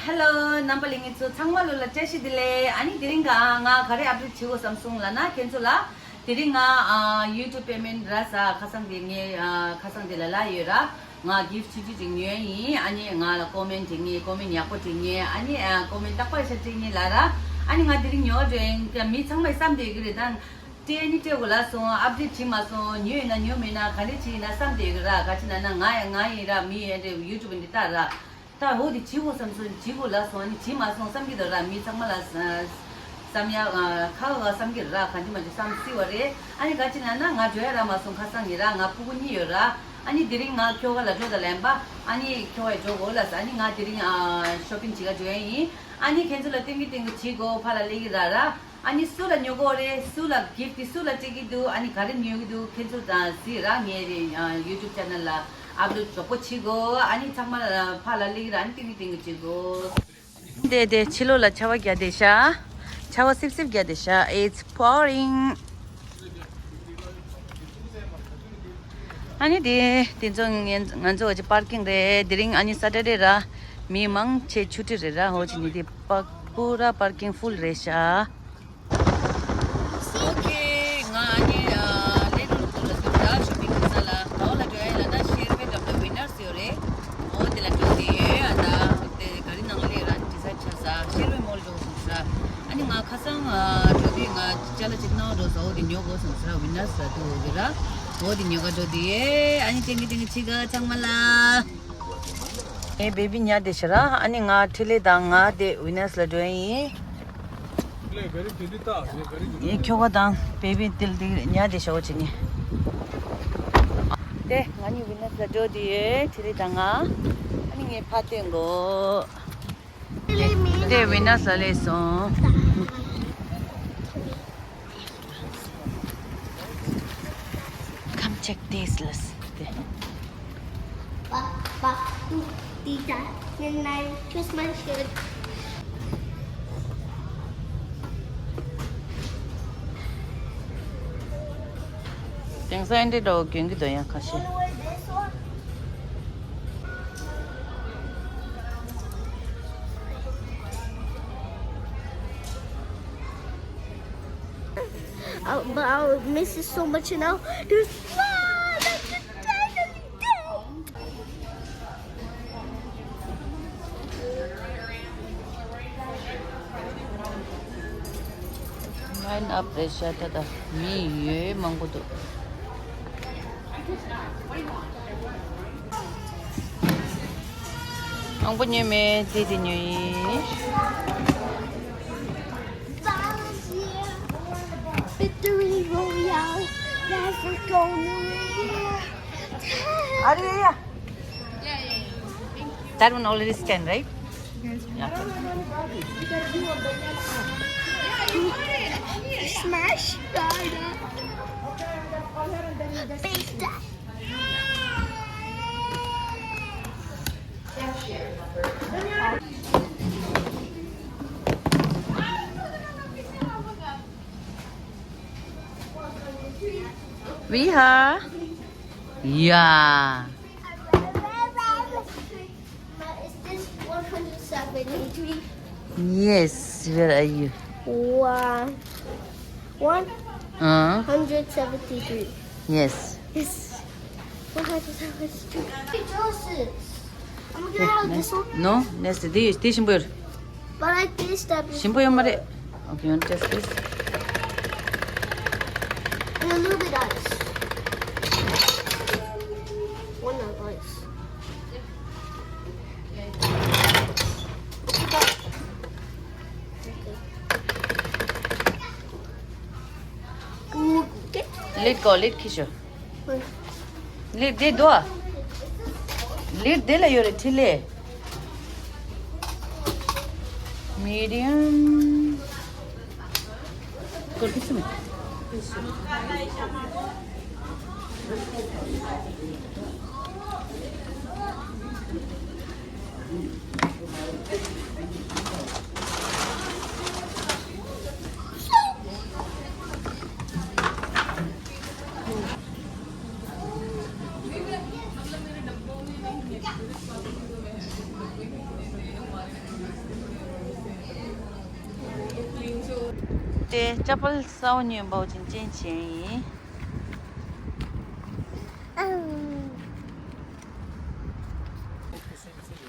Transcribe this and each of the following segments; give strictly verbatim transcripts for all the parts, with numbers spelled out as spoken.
Hello རྣམ་པ་ལྷན་རྒྱས་ཚོ་ཚང་མ་ལོ་ལ་བཀྲ་ཤིས་བདེ་ལེགས། ཨ་ནི་དེ་རིང་ག་ང་ག་རེ་ཨབ་ཌེཊ་བྱེད་དགོས་བསམ་སོང་ལབ་ན། ཁྱེད་ཚོ་ལ་དེ་རིང་ང་ཨ་ཡུ་ཊུབ་པེ་མེན་ཊི་རག་ས་ཁ་སང་དེ་ངས་ཨ་ཁ་སང་དེ་ལ་ལབ་ཡོད་ར། ང་གིཕ་ཊི་ཆུང་ཆུང་ཅིག་ཉོས་ཡིན། ཨ་ནི་ང་ལ་ཀོ་མེན་ཊི་བྲིས་ངེས། ཀོ་མེན་ཊི་ཡག་པོ་བྲིས་ངེས། ཨ་ནི་ཨ་ཀོ་མེན་ཊི་རྟག་པར་ཤ་བྲིས་ངེས་ལབ་ར། ཨ་ནི་ང་དེ་རིང་ཉོ་ག་འགྲོ་ཡིན། མི་ཚང་མས་བསམ་བསྡད་ཀྱི་རེད་ད། སྤྲད་ནི་སྤྲད་དགོས་ལབ་སོང་། ཨབ་ཌེཊ་བྱེད་མ་སོང་། ཉོས་ཡིན་ན་ཉོས་མེད་ན་ག་འདྲ་བྱེད་ཡིན་ན་བསམ་བསྡད་ཀྱི་ར། ག་ཅི་ན་ན་ང་ཡང་ང་ཡིན་ར། མི་ཡིན་རེད། ཡུ་ཊུབ་འདི་ལྟ་ར། ད་འོ་དེ་བྱེད་དགོས་བསམ་སོང་། བྱེད་དགོས་ལབ་སོང་། ཨ་ནི་བྱེད་མ་སོང་བསམ་གྱི་འདུག་ར། མི་ཚང་མ་ལ་བསམ་ཡ་ཁ་བ་བསམ་གྱི་ར། ག་འདི་མ་འཇུ་བསམ་སྲིད་པ་རེད། ཨ་ནི་ག་ཅི་ན་ན་ང་འགྲོ་ཡ་རག་མ་སོང་། ཁ་སང་ཡིན་ར། ང་ཕྲུ་གུ་གཉིས་ཡོད་ར། ཨ་ནི་དེ་རིང་ང་ཁྱོ་ག་ལ་འགྲོ་དང་ལན་པ། ཨ་ནི་ཁྱོ་ག་ཡ་འགྲོ་དགོས་ལབ་སོང་། ཨ་ནི་ང་དེ་རིང་ཨ་ཤོ་པིང་བྱེད་ག་འགྲོ་ཡ་ཡིན། ཨ་ནི་ཁྱེད་ཚོ་ལ་སྟོན་གི་སྟོན་གི་བྱེད་དགོས། ཕར་ལ་སླེབས་ཀྱི་ར་ར། ཨ་ནི་སུ་ལ་ཉོ་གི་ཡོད་རེད། སུ་ལ་གིཕ་ཊི་དེ་སུ་ལ་སྤྲད་ཀྱི་འདུག་ཨ་ནི་ག་རེ་ཉོ་གི་འདུག་ཁྱེད་ཚོ་དང་གཟིགས་ར། ངའི་རེད་ཡུ་ཊུབ་ཅེ་ནལ་ལ་ཨབ་ལོཌ་མགྱོགས་པོ་བྱེད་དགོས། ཨ་ནི་ཚང་མ་ལ་ཕར་ལ་སླེབས་ཀྱི་ར། ཨ་ནི་སྟོན་གི་སྟོན་གི་བྱེད་དགོས། དེ་དེ་ཕྱི་ལོགས་ལ་ཆར་པ་རྒྱག་བསྡད་ཤག་ཆར་པ་སིབ་སིབ་རྒྱག་བསྡད་ཤག It's pouring. ཨ་ནི་དེ་དེ་ཚོ་ང་ང་ཚོ་འོ་ཅི་པར་ཀིང་རེད། དེ་རིང་ཨ་ནི་སེ་ཊར་ཌེ་ར། མི་མང་ཆེ་ཆུ་ཊི་རེད་ར། འོ་ཅི་ནི་དེ་པ་པུ་ར་པར་ཀིང་ཕུལ་རེད་ཤག་ཨོ་ཁེ། ང་ཨ་ནི་ཨ་ལེ་ནོ་ལ་འདུག་ད། ཤོ་པིང་གི་ས་ལ། ག་པར་ལ་འགྲོ་ཡ་ཡིན་ལབ་ན་ཤེར་ཝེ་འགྲམ་ལ་ཝི་ནར་སི་ཡོད་རེད། ཨོ་དེ་ལ་འགྲོ་གི་ཡོད། ཨ་ད་དེ་ག་རེ་ནང་ལ་ཡོད་ར། ཌི་སའིཌ་བྱས་ས་ཤེར་ཝེ་མོལ་འགྲོ་སོང་ས། ཨ་ནི་ང་ཁ་སང་ཨ་འགྲོ་དུས་ང་ཅ་ལག་ཅིག་གནང་འགྲོ་ས། ཨོ་དེ་ཉོ་དགོས་སོང་ས། ཝི་ནར་སི་ལ་འདུག་ཨོ་དེ་ར། ཨོ་དེ་ཉོ་ག་འགྲོ་གི་ཡོད། ཨ་ནི་སྟོན་གི་སྟོན་གི་བྱེད་གི་ཚང་མ་ལ། ངའི་བེ་བི་ཉལ་བསྡད་ཤག་ར། ཨ་ནི་ང་འཕྲིན་ལས་དང་ང་དེ་ཝི་ནར་སི་ལ་འགྲོ་ཡ་ཡིན། ངའི་ཁྱོ་ག་དང་བེ་བི་དེ་ལ་དེ་ཉལ་བསྡད་ཤག་འོ་བྱེད་ནི། དེ་ང་གཉིས་ཝི་ནར་སི་ལ་འགྲོ་དེ་ཡོད། འཕྲིན་ལས་དང་ང་། ཨ་ནི་ངས་ཕར་སྟོན་གོ། དེ་ཝི་ནར་སི་ལ་སླེབས་སོང་། Come check this list. Ba, ba, do, dee, da, nine, nine, twist my shirt. དེང་སང་འདི་འདྲ་བོ་གྱོན་གྱི་འདུག་ཡང་ཁ་ཤས། Uh, but I'll miss it so much now. There's, wow, that's a dragon. ལའིན་ཨབ་རེད་ཤག་ད་ལྟ་མི་ཡོད་མང་པོ་འདུག་མང་པོ་ཉོས་མེད། དེ་དེ་ཉོས་ཡིན། Victory Royale. Never gonna win. Are you here? That one already scanned, right? Yeah. Smash. Big dash. We have. Yeah. Is this one hundred seventy-three? Yes, where are you? Wow. One hundred seventy-three. Yes. Yes. One hundred seventy-three. Hey, Joseph. I'm gonna have this one. No, next. This, this simple. But I taste that before. Simple, you want to test this? And a little bit ice. One of ice. Lid go, lid ཁྱེར་ཤོག Lid དེ་འདུག་ཨ། Lid དེ་ལ་ཡོད་རེད། འཕྲིན་ལས། Medium. དེ་ཅ་པལ་གསར་པ་ཉོས་པའོ་ཅིན་ཅན་ཅན་ཡིན།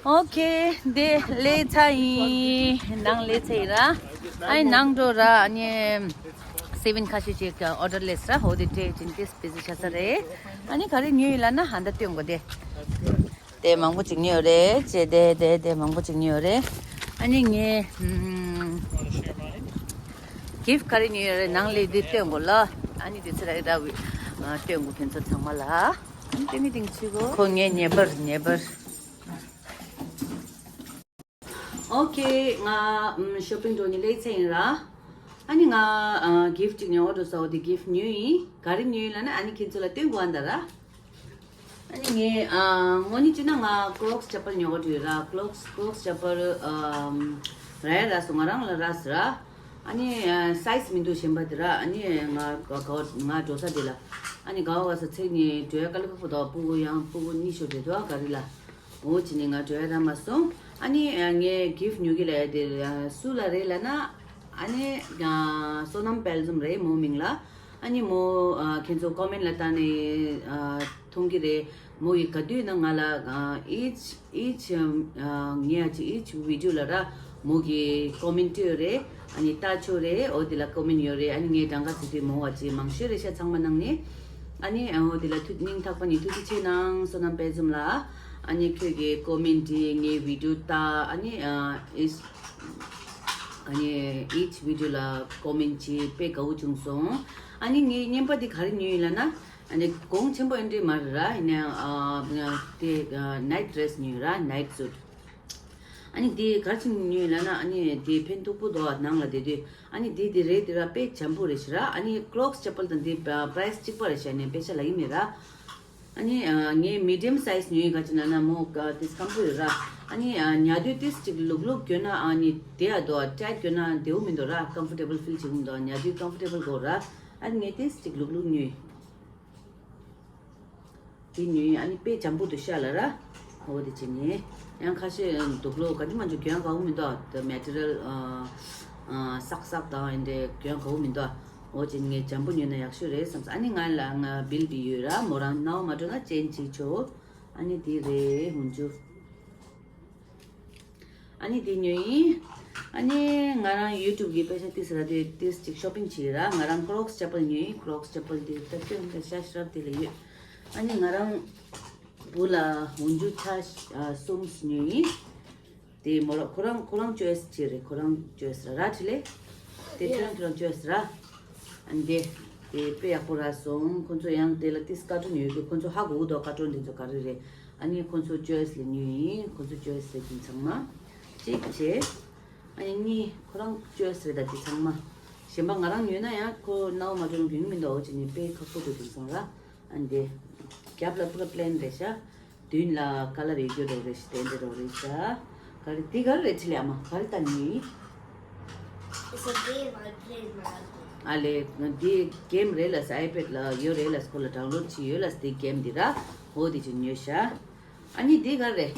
ཨོ་ཁེ། དེ་ལས་ཚ་ཡིན། ནང་ལས་ཚ་ཡིན་ར། ཨ་ནི་ནང་འགྲོ་ར། ཨ་ནི་སེ་ཝིན་ཁ་ཤས་ཅིག་ཨོ་ཌར་ལས་ར། ཧོ་དེ་ཏྲེ་ཅིན་ཏིས་བི་ཟི་ཆ་ས་རེད། ཨ་ནི་ག་རེ་ཉོས་ཡིན་ལ་ན་ཧ་ད་སྟོན་གོ་དེ། དེ་མང་པོ་ཅིག་ཉོས་ཡོད་རེད། ཅེ་དེ་དེ་དེ་མང་པོ་ཅིག་ཉོས་ཡོད་རེད། ཨ་ནི་ངས་ཨམ་གིཕ་ག་རེ་ཉོས་ཡོད་རེད། ནང་ལས་དེ་སྟོན་གོ་ལ། ཨ་ནི་དེ་ཚེ་ར་ཨི་ར་བི་ཨ་སྟོན་གོ་ཁྱེད་ཚོ་ཚང་མ་ལ། ཨ་ནི་དེ་མི་དེང་ཆུ་གོ་ཁོ་ངས་ཉེ་པར་ཉེ་པར། ཨོ་ཁེ། ང་ཨམ་ཤོ་པིང་འགྲོ་ནི་ལས་ཚེ་ཡིན་ར། ཨ་ནི་ང་ཨ་གིཕ་ཅིག་ཉོ་འགྲོ་ས་འོ་དེ་གིཕ་ཉོས་ཡིན། ག་རེ་ཉོས་ཡིན་ལ་ན་ཨ་ནི་ཁྱེད་ཚོ་ལ་སྟོན་གོ་འདྲ་ར། ཨ་ནི་ངས་ཨ་དངོས་གནས་བྱས་ན་ང་ཀོ་རོག་སི་ཅ་པལ་ཉོ་ག་འགྲོ་ཡོད་ར། ཀོ་རོག་སི་ཀོ་རོག་སི་ཅ་པལ་ཨམ་ར་ཡ་ར་སོང་ང་རང་ལ་ར་སི་ར། ཨ་ནི་ཨ་སའི་ཛི་མི་འདུག་གཞན་པ་དེ་ར། ཨ་ནི་ང་ག་ག་ང་འགྲོ་ས་དེ་ལ། ཨ་ནི་ག་བ་ག་ས་ཚེ་ནི་འགྲོ་ཡ་དཀའ་ལས་ཁག་པོ་འདུག་སྤུ་གུ་ཡང་སྤུ་གུ་གཉིས་ཤོར་བསྡད་འདུག་ག་རེ་ལ། འོ་བྱས་ནས་ང་འགྲོ་ཡ་ར་མ་སོང་། ཨ་ནི་ཨ་ངས་གིཕ་ཉོ་གི་ལ་ཡ་དེ་ཨ་སུ་ལ་རེད་ལ་ན། ཨ་ནི་ཨ་བསོད་ནམས་དཔལ་འཛོམས་རེད་མོ་མིང་ལ། ཨ་ནི་མོ་ཨ་ཁྱེད་ཚོ་ཀོ་མེན་ལ་བལྟས་ནས་ཨ་མཐོང་གི་རེད། མོ་ཡིས་ག་དུས་ན་ང་ལ་ཨ་each each ཨ་ངས་ཨ་ཅི་each video ལ་ར་མོ་གི་ཀོ་མེན་སྤྲད་ཡོད་རེད། ཨ་ནི་ལྟ་ཆོག་རེད། འོ་དེ་ལ་ཀོ་མེན་ཡོད་རེད། ཨ་ནི་ངས་གྲངས་ཀ་ཟེར་དུས་མོ་བ་ཅི་མང་ཤོས་རེད་ཤག་ཚང་མ་ནང་ནས། ཨ་ནི་འོ་དེ་ལ་ཐུགས་སྙིང་ཐག་པ་ནས་ཐུགས་རྗེ་ཆེ་གནང་བསོད་ནམས་དཔལ་འཛོམས་ལ། ཨ་ནི་ཁྱོད་ཀྱི་ཀོ་མེན་འདི་ངའི་བི་ཌིའོ་ལྟ། ཨ་ནི་ཨ་each ཨ་ནི་each video ལ་ཀོ་མེན་བྱས་དཔེ་དགའ་བོ་བྱུང་སོང་། ཨ་ནི་ངའི་རྔན་པ་འདི་ག་རེ་ཉོས་ཡིན་ལབ་ན། ཨ་ནི་གོང་ཆེན་པོ་ཨེ་འདྲས་མ་རེད་ར། ཡིན་ནའང་ཨ་དེ་ཨ་ནའིཊ་ཌི་རེ་སི་ཉོས་ར། ནའིཊ་སུཊ། ཨ་ནི་དེ་ག་རེ་བྱས་ནས་ཉོས་ལབ་ན། ཨ་ནི་དེ་ཕན་ཐོགས་པོ་འདུག་ནང་ལ་བསྡད་དུས། ཨ་ནི་དེ་དེ་རེད་དེ་ར་དཔེ་འཇམ་པོ་རེད་ཤག་ར། ཨ་ནི་ཀོ་རོག་སི་ཅ་པལ་དང་དེ་པ་རའི་སི་གཅིག་པ་རེད་ཤག་ནས་དཔེ་ཆ་ལ་ཡིན་མེད་ར། ཨ་ནི་ཨ་ངས་མི་ཌི་ཡམ་སའི་ཛི་ཉོས་ཡིན། ག་ཅི་ན་ན་མོ་ཀ་དེ་སྐམ་པོ་ཡོད་ར། ཨ་ནི་ཨ་ཉལ་དུས་ཏིས་ཅིག་ལུག་ལུག་གྱོན་ན་ཨ་ནི་དེ་ཨ་དོ་ཊའིཊ་གྱོན་ན་བདེ་བོ་མི་འདུག་ར། ཀམ་ཕོར་ཊེ་བལ་ཕིལ་བྱེད་ཀྱི་མི་འདུག་ཉལ་དུས་ཀམ་ཕོར་ཊེ་བལ་དགོས་ར། ཨ་ནི་ངས་ཏིས་ཅིག་ལུག་ལུག་ཉོས། དེ་ཉོས་ཡིན། ཨ་ནི་དཔེ་འཇམ་པོ་འདུག་ཤག་ལབ་ར། འོ་དེ་བྱས་ནས་ཡང་ཁ་ཤས་དུག་ལོག་ག་འདྲ་མ་འཇུ་གྱོན་དགའ་བོ་མི་འདུག་དེ་མེ་ཊི་རི་ཡལ་ཨ་ཨ་སག་སག་དང་ཨེ་འདྲས་གྱོན་དགའ་བོ་མི་འདུག་འོ་བྱས་ནས་ངས་འཇམ་པོ་ཉོས་ན་ཡག་ཤོས་རེད་བསམས། ཨ་ནི་ང་ལ་ང་བིལ་བི་ཡོད་ར། མོ་རང་ནའོ་མ་འགྲོ་ན་ཅན་ཅིག་ཆོ། ཨ་ནི་དེ་རེད་ཧུན་ཅུ། ཨ་ནི་དེ་ཉོས་ཡིན། ཨ་ནི་ང་རང་ཡུ་ཊུབ་གི་དཔེ་ཆ་ཏིས་ར་དེ་ཏིས་ཅིག་ཤོ་པིང་བྱས་ར། ང་རང་ཀོ་རོག་སི་ཅ་པལ་ཉོས་ཡིན། ཀོ་རོག་སི་ཅ་པལ་དེ་ད་སྟོན་དེ་ཤ་ཤ་རབ་དེ་ལ་ཡོད། ཨ་ནི་ང་རང་བུ་ལ་འོན་ཇུ་ཆ་གསུམ་ཉོས་ཡིན། དེ་མོ་ར་ཁོ་རང་ཁོ་རང་ཅོའི་སི་ཅིག་རེད། ཁོ་རང་ཅོའི་སི་ར་ར་ཁྲི་ལེ། དེ་ཁྱོད་རང་ཁྱོད་རང་ཅོའི་སི་ར། ཨ་ནི་དེ་དེ་དཔེ་ཡག་པོ་རག་སོང་། ཁོ་ཚོ་ཡང་དེ་ལ་ཏིས་ཀར་ཊུན་ཡོད་གི། ཁོ་ཚོ་ཧ་གོ་གི་འདུག་ཀར་ཊུན་དེ་ཚོ་ག་རེ་རེད། ཨ་ནི་ཁོ་ཚོ་ཅོའི་སི་ལ་ཉོས་ཡིན། ཁོ་ཚོ་ཅོའི་སི་རེད་དེ་ཚང་མ། གཅིག་བྱས། ཨ་ནི་གཉིས་ཁོ་རང་ཅོའི་སི་རེད་ད་དེ་ཚང་མ། གཞན་པ་ང་རང་ཉོས་ན་ཡང་ཁོ་ནའོ་མ་འགྲོ་ན་གྱོན་གྱི་མི་འདུག་འོ་བྱས་ནས་དཔེ་ཁག་པོ་འདུག་དེ་ཚང་ར། ཨ་ནི་དེ་རྒྱབ་ལ་པུ་ར་པི་ལེན་རེད་ཤག་མདུན་ལ་ཀ་ལར་ཡོད་རྒྱུ་འདྲ་བོ་རེད་ཤག་དེ་འདྲ་འདྲ་བོ་རེད་ཤག་ག་རེ་དེ་ག་རེ་རེད་ཁྲི་ལེ། ཨ་མ་ག་རེ་ལྟ་ནི། It's a game I play in my iPad. ཨ་ལེ། འདི་གེམ་རེད་ལ་ས། ཨའི་པེཌ་ལ་ཡོད་རེད་ལ། ཁོ་ལ་ཌའུན་ལོཌ་བྱས་ཡོད་ལ། དེ་གེམ་འདི་ར། འོ་དེ་ཅིག་ཉོས་ཤག་ཨ་ནི་འདི་ག་རེ།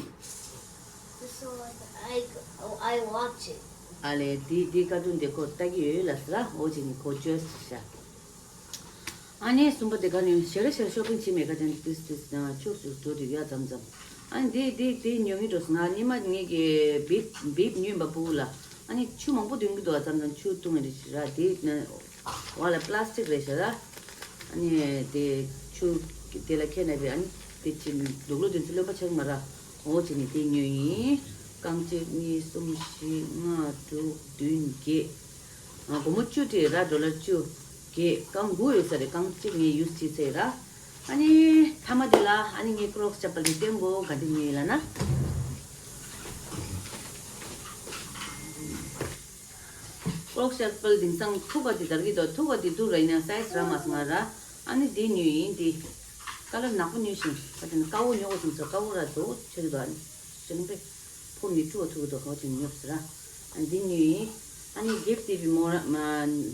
So I, I, I watch it. ཨ་ལེ། འདི་འདི་ཀར་ཊུན་དེ་ཁོ་ལྟ་གི་ཡོད་ལ་ས་ར། འོ་ཅིག་ནི་ཁོ་ཅོའི་སི་ཤག་ཨ་ནི་གསུམ་པ་དེ་ག་ནས་ཞེ་རེ་ཞེ་རེ་ཤོ་པིང་བྱེད་མེད་ཁ་ཅན་ཏིས་ཏིས་ཆོག་ཏུ་འགྲོ་དུས་ཡ་མཚམས་མཚམས། ཨ་ནི་དེ་དེ་དེ་ཉོ་གི་འགྲོ་སོང་། ང་ཉི་མ་ངེད་ཀྱི་བིབ་བིབ་ཉོས་པ་ཕྲུ་གུ་ལ། ཨ་ནི་ཆུ་མང་པོ་འདོན་གི་འདུག་ཨ་མཚམས་མཚམས་ཆུ་བཏུང་བའི་རེ་ཞིག་ར་དེ་ནི་བ་ལ་པི་ལ་སི་ཊིག་རེད་ཤག་ར། ཨ་ནི་དེ་ཆུ་དེ་ལ་ཁྱེར་ན་བི་ཨ་ནི་དེ་ཅི་ལུག་ལུག་དེ་ཚོ་རློན་པ་ཆགས་མ་ར། འོ་བྱས་ནས་དེ་ཉོས་ཡིན། རྐང་གཅིག་གཉིས་གསུམ་བཞི་ལྔ་དྲུག་བདུན་བརྒྱད། ཨ་སྒོར་མོ་བཅུ་སྤྲད་ར། ཌོ་ལར་བཅུ། བརྒྱད། རྐང་དགུ་ཡོད་ས་རེད། རྐང་གཅིག་ངས་ཡུས་བྱས་ཚར་ར། ཨ་ནི་མཐའ་མ་དེ་ལ་ཨ་ནི་ངས་ཀོ་རོག་སི་ཅ་པལ་དེ་སྟོན་གོ་ག་དེ་ཉོས་ཡིན་ལབ་ན། ཀོ་རོག་སི་ཅ་པལ་དེང་སང་ཐུག་ག་དེ་དར་གི་འདུག་ཐུག་ག་དེ་དུ་ར་ཡིན་ན་སའི་ཛི་རག་མ་སོང་ང་ར། ཨ་ནི་དེ་ཉོས་ཡིན། དེ་ཀ་ལར་ནག་པོ་ཉོས་ཤིང་ག་དེ་ནི་དཀར་པོ་ཉོ་དགོས་སོང་ཟེར། དཀར་པོ་ར་དོ་ཆེ་གི་འདུག་ཨ་ནི་ཅི་ནི་པེ། ཕོ་མི་ཐུ་བ་ཐུ་བ་དོ་ཧོ་ཅིག་ཉོབ་སི་ར། ཨ་འདི་ཉོས་ཡིན། ཨ་ནི་གིཕ་དེ་བི་མོ་ར་མ་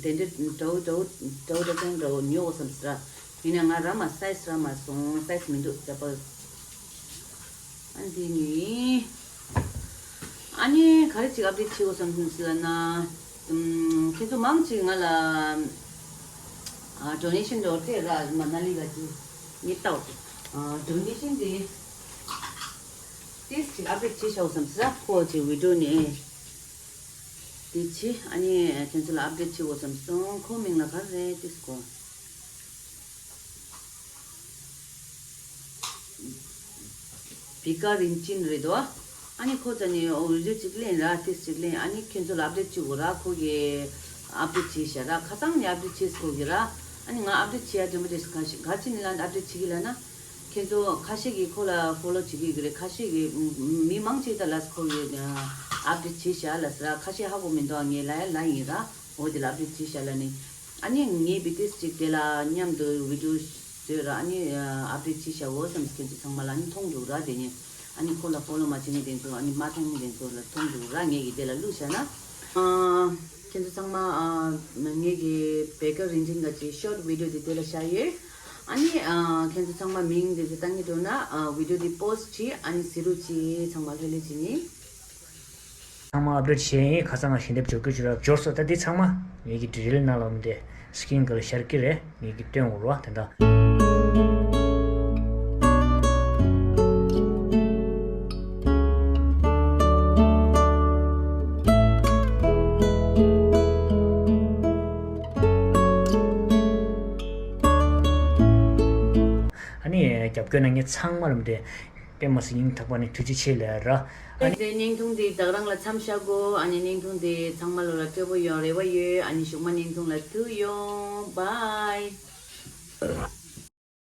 དེ་འདྲ་འདྲ་བོ་འདྲ་བོ་འདྲ་བོ་འདྲ་བོ་ཉོ་དགོས་བསམ་སི་ར། ཡིན་ན་ང་ར་མ་སའི་ཛི་རག་མ་སོང་། སའི་ཛི་མི་འདུག་ཅ་པལ། ཨ་འདི་ཉོས་ཡིན། ཨ་ནི་ག་རེ་ཅིག་ཨབ་ཌེཊ་བྱེད་དགོས་བསམ་སི་ལབ་ན། ཁྱེད་ཚོ་མང་ཆེ་ང་ལ་ཨ་ཌོ་ནེ་ཤན་འགྲོ་དེ་ར་མ་ན་ལི་ག་ཅི་ངས་ལྟ་འོ། ཨ་ཌོ་ནེ་ཤན་དེ་ཏིས་ཅིག་ཨབ་ཌེཊ་བྱེད་ཤའོ་བསམ་ས་ཁོ་ཅིག་བི་ཌིའོ་ནས་དེ་ཆི་ཨ་ནི་ཁྱེད་ཚོ་ལ་ཨབ་ཌེཊ་བྱེད་འོ་བསམ་སོང་། ཁོ་མིང་ལ་ག་རེ་ཏིས་གོ་བི་ཀ་རིན་ཅིན་རེད་དོ། ཨ་ནི་ཁོ་ཙ་ནི་འོ་བི་ཌིའོ་གཅིག་ལེན་ར་ཏིས་གཅིག་ལེན། ཨ་ནི་ཁྱེད་ཚོ་ལ་ཨབ་ཌེཊ་བྱེད་དགོས་ར། ཁོ་གི་ཨབ་ཌེཊ་བྱེད་ཤ་ར་ཁ་སང་ནི་ཨབ་ཌེཊ་བྱེད་དགོས་གི་ར། ཨ་ནི་ང་ཨབ་ཌེཊ་བྱེད་ཡ་འདྲ་མོ་རེད། ག་ཤི་ག་ཅི་ནི་ལ་ཨབ་ཌེཊ་བྱེད་གི་ལ་ན། ཁྱེད་ཚོ་ཁ་ཤས་ཀྱིས་ཁོ་ལ་ཕོ་ལོ་བྱེད་གི་གི་རེད། ཁ་ཤས་ཀྱིས་མི་མང་ཆེ་ད་ལ་ཁོ་གི་ཨབ་ཌེཊ་བྱེད་ཤ་ལ་ཟེར་ར། ཁ་ཤས་ཧ་གོ་མི་འདུག་ངས་ལ་ཡ་ལ་ཡིན་ར། འོ་དེ་ལ་ཨབ་ཌེཊ་བྱེད་ཤ་ལ་ནི། ཨ་ནི་ངས་བི་ཏིས་ཅིག་དེ་ལ་མཉམ་དུ་བི་ཌིའོ་བཟོས་ར། ཨ་ནི་ཨབ་ཌེཊ་བྱེད་ཤ་འོ་བསམ། ཁྱེད་ཚོ་ཚང་མ་ལ་ཨ་ནི་མཐོང་འདུག་ར། དེ་ནི་ཨ་ནི་ཁོ་ལ་ཕོ་ལོ་མ་བྱེད་མཁན་དེ་ཚོ་ཨ་ནི་མ་མཐོང་མཁན་དེ་ཚོ་ལ་མཐོང་འདུག་ར། ངས་ཀྱི་དེ་ལ་བླུགས་བཞག་ན། ཨ་ཁྱེད་ཚོ་ཚང་མ་ཨ་ངས་ཀྱི་བེ་ཀར་རིན་ཆེན་ག་ཅི་ཤོར་ཊི་བི་ཌིའོ་དེ་དེ་ལ་བཞག་ཡོད། ཨ་ནི་ཨ་ཁྱེད་ཚོ་ཚང་མ་མིང་དེ་ཚོ་བཏང་གི་འདུག་ན་ཨ་བི་ཌིའོ་དེ་པོ་སི་ཊི་བྱེད། ཨ་ནི་གཟིགས་རོགས་གྱིས། ཚང་མ་ལྷོད་ལྷོད་བྱེད་ཉིན། ཚང་མ་ཨབ་ཌེཊ་བྱས་ཡིན། ཁ་སང་ང་ཞལ་འདེབས་འབྱོར་གི་བྱུར་འབྱོར་སོང་། ད་འདི་ཚང་མ་ངེད་ཀྱི་ཌི་རིལ་ནང་ལ་འོང་སྟེ་སི་ཀིན་ག་ལ་ཤར་གི་རེད། ངེད་ཀྱི་སྟོན་འོ་རོ་དེ་འདྲ། ཨ་ནི་རྒྱབ་སྐྱོར་གནང་མཁན་ཚང་མ་ལ་འདི་དཔེ་མ་སྲིད་སྙིང་ཐག་པ་ནས་ཐུགས་རྗེ་ཆེ་ལབ་ར། ཨ་ནི་དེ་བརྙན་ཐུང་དེ་བདག་རང་ལ་མཚམས་བཞག་གོ། ཨ་ནི་བརྙན་ཐུང་དེ་ཚང་མ་ལོ་ལ་སྤྲོ་པོ་ཡོང་རེ་བ་ཡོད། ཨ་ནི་གཞུག་མ་བརྙན་ཐུང་ལ་ཐུག་ཡོང་། བྷའི།